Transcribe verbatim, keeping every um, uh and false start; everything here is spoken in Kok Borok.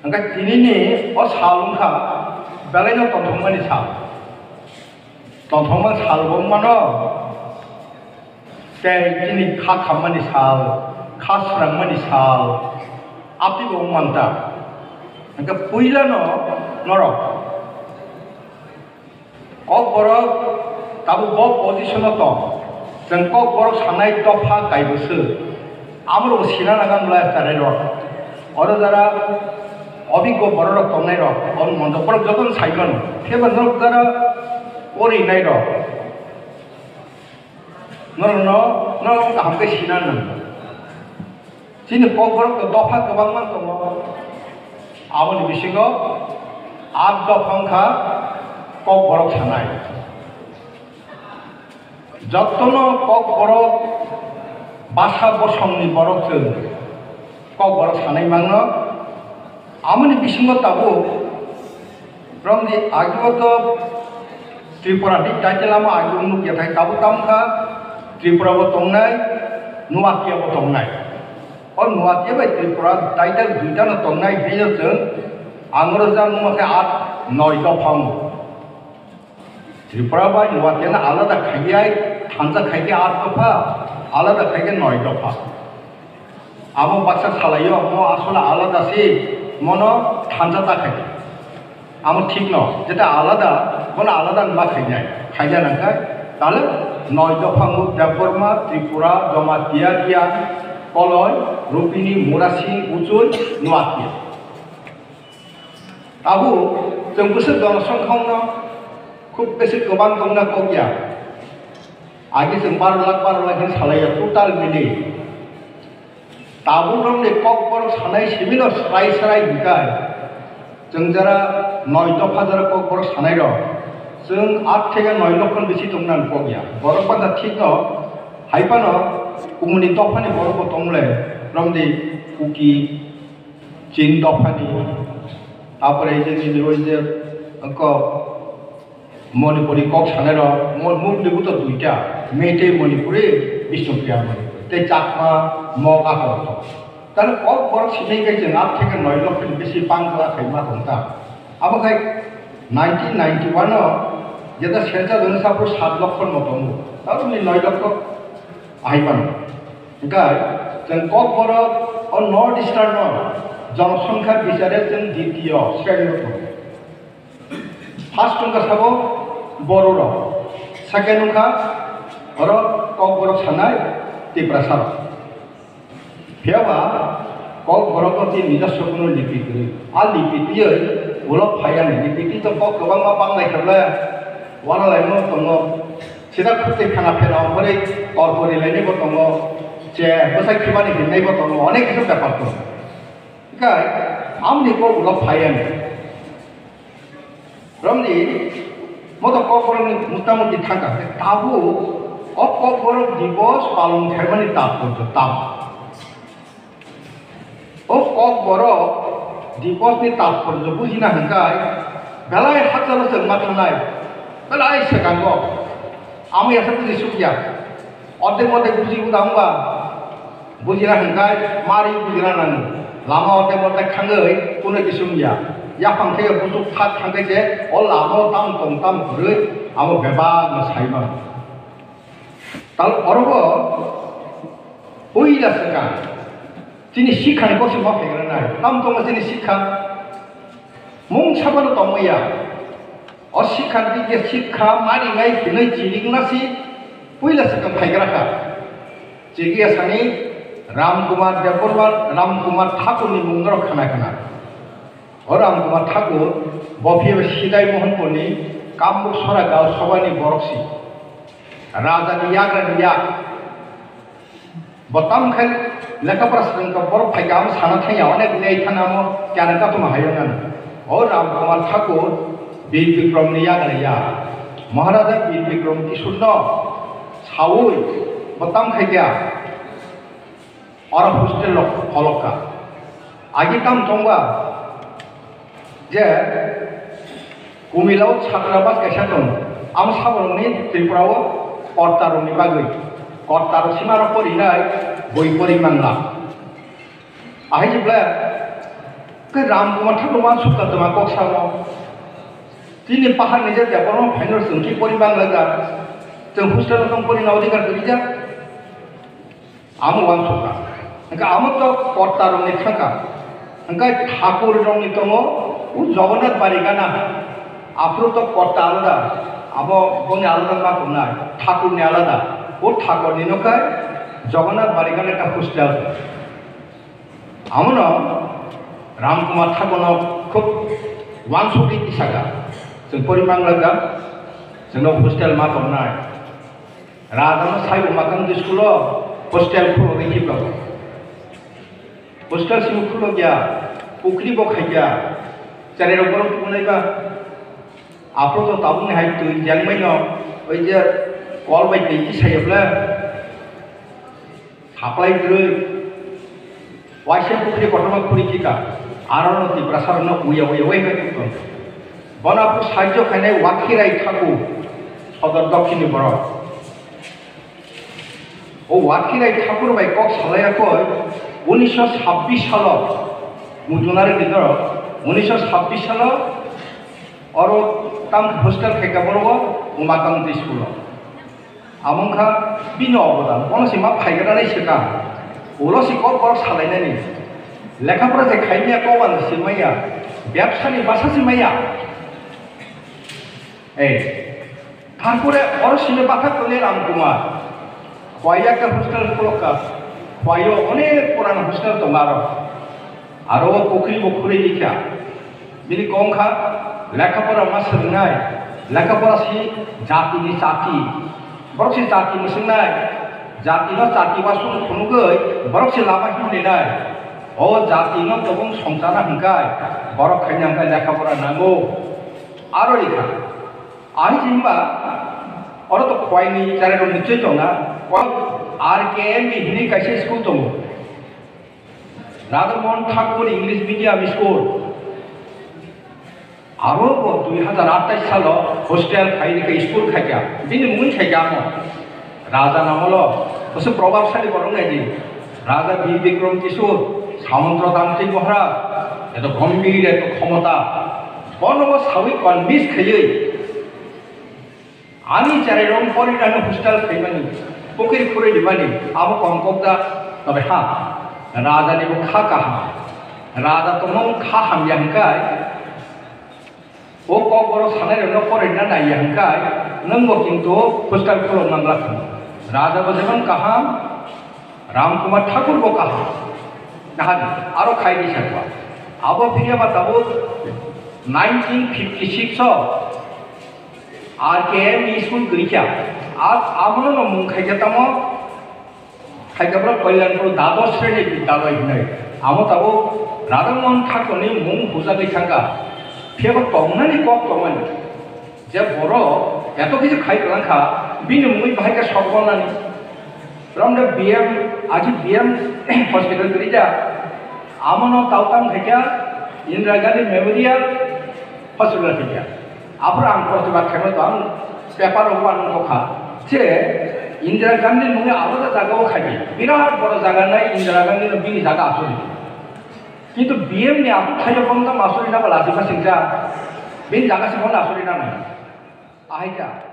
Hwnkhe tinini o sal wngkha belaino tongthokmani sal. Tongthokma sal bo wngmano tei chini kha khammani sal, kha srangmani sal, apibo wngmanta. Hwnkhe puilano norok Kokborok tabuk bo position o tong. Chwng Kokborok sanai dopha kaibosu. Amorok sina nang ang lai charairok. Oro jara obiggo bororok tongnairok. Oro montok borok jotono sai mano. Phiya ba norok jara porinairok. Norokno, norok kaham khe sina nang. Chini Kokborok to dopha kwbangma tongo. Aboni bisingo art dopha wngkha Kokborok sanai. Jotono Kokborok basa bosongni borok chwng Kokborok sanai mangno. Amoni bisingo tabuk romni agibo to Tripura ni title amo agi nukya thai tabuk tamkha Tripura bo tongnai, Nuakia bo tongnai. O Nuakia bai Tripura title duita no tongnai hinwi chwng angro jang numa khe art noi dopha wngo. Tripura bai Nuakiano alada khaiyai, thansa khaikhe art dopha, alada khaikhe noi dopha. Amo baksa salaio, mo asole alada se, mono thansa ta khai. Amo thik no, jeta alada, mono alada ma khainai, khaina nangkha, tale noi dopha mo Debbarma, Tripura, Jamatia, Riang, Koloi, Rupini, Murasing, Uchul, Nuakia. Abo chwng bwswk jonosongkhano khub besi kwbang tongna kok ya. Agi chwng baro lakh, baro lakh hin salai ya total mili. Tabuk romni kok borok sanai simi no srai srai hinkhe chwng jara noi dopha jara kok borok sanai rok chwng aat theke noi lokh bisi tongna kok ya. Borok bangkha thik no hai phano kumuni dophani borok bo tong le romni Kuki Chin dophani, tapore ei je nini oi je, ko, Manipuri kok sanai rok, mo-, mukni buto duita, Meitei Manipuri, Bishnupriya Manipuri, tei Chakma, Mog, Akot. Tale kok borok sinai khe chwng aat theke noi lokh ni bisi bang kla khai ma tong ta. Abo khai nineteen ninety-one o jeta census hwnwi sapro sat lokh no tongo, tabukni noi lokh ahai phano. Hwnkhe chwng kok borok o North Eastern no jonosongkha bichare chwng ditiyo sreni o tongo. First wngkha sabo Boro rok, second wngkha oro kok borok sanai Tiprasa rok. Phiya ba kok borok no tei nijaswa kuno lipi kwrwi. A lipi twiwi ulo phai ani lipi twi to kok kwbangma bang lai khe le uana lai no tongo. Sida khwtwi phena phena ongkhorwi kor kori lainai bo tongo, che bwsai khibani hinnai bo tongo, onek kisa bepar tongo. Hinkhe amoni kok ulo phai ani. Romni moto kokborokni motamuti thangkha, tabuk o kokborok dibos palon khaimani tatporjo tamo? O kokborok dibosni tatporjo bujina hwnkhe belai hachalo chwng ma thangnai, belai swkango. Amo yasa buji sukya. Ordek mordek buji uda wngba bujina hwnkhe mari bujina nango. Lama ordek mordek thangwi kuno kisi wngya. Yaphang khe buchuk thak thangkhe se o lama o tam tong tam kwrwi amo bebak no sai mano. Tal orobo puila swkang chini sikha ni kosi ma phaikra nai. Tam tongo chini sikha mung sabano tongmaya. O sikha ni je sikha mani ngai hinwi chini gwnasi puila swkang phaigra kha. Chini sani Ram Kumar Debbarma, Ram Kumar Thakur ni mung norok khna khna. O Ram Kumar Thakur bo phiya Sidai Mohanpur ni Kamruk Sora Gaon Sabha ni borok si. Raja ni yagra ni yak. Bo tam khai lekha pora swrwng kha, borok phai kha, amo sana thangya, onek nai thang amo kyana katuma hayo nang. O Ram Kumar Thakur Bir Bikram ni yagra ya. Maharaja Bir Bikram Kishore no saui bo tam khai kha. Oro hostel rok pholok kha. Agi tam tongba je Kumilao chhatrabas kaisa tongo. Amo saborokni Tripurao kortarokni bagwi. Kortarok simarok porinai boi pori manla. Ahai jibla Khe Ram Kumar Thakur uansukha twma kok samo. Chini pahar ni jat ya borok phaino chwng ki pori bangla ja. Chwng hostel no tong pori na odhikar kwrwi ja. Amo uansukha. Hwnkhe amo to kotta rokni thangkha. Hwnkhe Thakur rokni tongo, o Jagannath Bari gana. Aphuru to kotta alada. Abo boni alada ma tongnai. Thakurni alada. O Thakurni no khai Jagannath Bari gana ekta hostel. Amono Ram Kumar Thakurno khub uansugwi tisakha. Chwng pori manglakha, chwngno hostel ma tongnai. Rajano sai Umakant school-o hostel khulogwi khiplago. Hostel simi khulogya, pukri bo khaikya, cherai rok borok tubunai ba. Aphuru to tabukni hai twi jengmaino, oi je kol bai twi tisayabla. Saplai kwrwi. Waisa pukri kotorma khuri khika. Arono Tiprasarokno uya uya wai bai tong. Bono aphuru sahajyo khainai Wakhirai Thakur, Sodor Dokhinni borok. O Wakhirai Thakur bai kok salai yakoi, unisho sabbish salo, mujunari bidoro, unisho sabbish salo, oro tam hostel khaika borok o Umakant school-o. Amo wngkha bini obodan, bono se ma phaigra nai swkang. Ulo se kok borok salainani. Lekha pora je khaimya kok ano se maya. Bebsa ni basa se maya. Ei. Tarpore oro sini bathak tongni Ram Kumar. Khwai yakta hostel khulokka. Khwai o onek purana hostel tongo aro. Aro o pokri bo khurui likha. Bini kok wngkha lekha pora ma swrwngnai, lekha pora si jatini chati. Borok si jati mwswngnai, jatino chati wasung phunugwi borok si lama himlinai. O jatino tobong songchana hwnkhe borok khaina hwnkhe lekha pora nango. Aro rikha. Ahai se himba oro to khwai ni chari rok ni choi tongna. R K M ni hini kaisa school tongo. Radha Mohan Thakur English Medium School. Abo bo dui hajar athais salo hostel khai rikha, school khaikha. Bini mung khaikha amo. Raja namolo, bwswk probabsali borok nai di. Raja Bir Bikram Kishore, Samantara Tantrik Maharaj, eto gombhir, eto khomota. Bono bo sawi convince khaiwi. Ani cherai rok pori rani hostel khaimani, pokri khurui rimani, abo kong kok da, tobe ha, raja ni bo kha kaham. Raja tongma kha hamya hwnkhe, o kok borok sanai rokno pori rina naiya hwnkhe, nwng bo kintu hostel khulok nang lakha. Raja bo jemon kaham, Ram Kumar Thakur bo kaham. Nahani, aro khai di sakwa. Abo phiya ba tabuk nineteen fifty six o R K M ni school kwrwi kha. A, abono no mung khaikha tamo, khaikha bwrok Kalyanpur Dadosh Sreni Vidyalaya hinwi. Amo tabuk Radha Mohan Thakur ni mung hujagwi thangkha. Phiya bo tongnani kok tongmani. Je borok eto kisi khai kwlangkha, bini mungwi bahai khe sok bolnani. Romde B M, aji B M hospital kwrwi ja. Amono tau tang khaikha Indira Gandhi Memorial Hospital khaikha. Aphuru ang protibad khaima tong, paper o uanukha je Indira Gandhi mungwi alada jaga o khaidi. Birat boro jaga nai Indira Gandhi no bini jaga asuli. Kintu B M ni aphuru khaio bono tamo asuli na ba lachi ma singja. Bini jaga se bono asuli na nai. Ahai kha.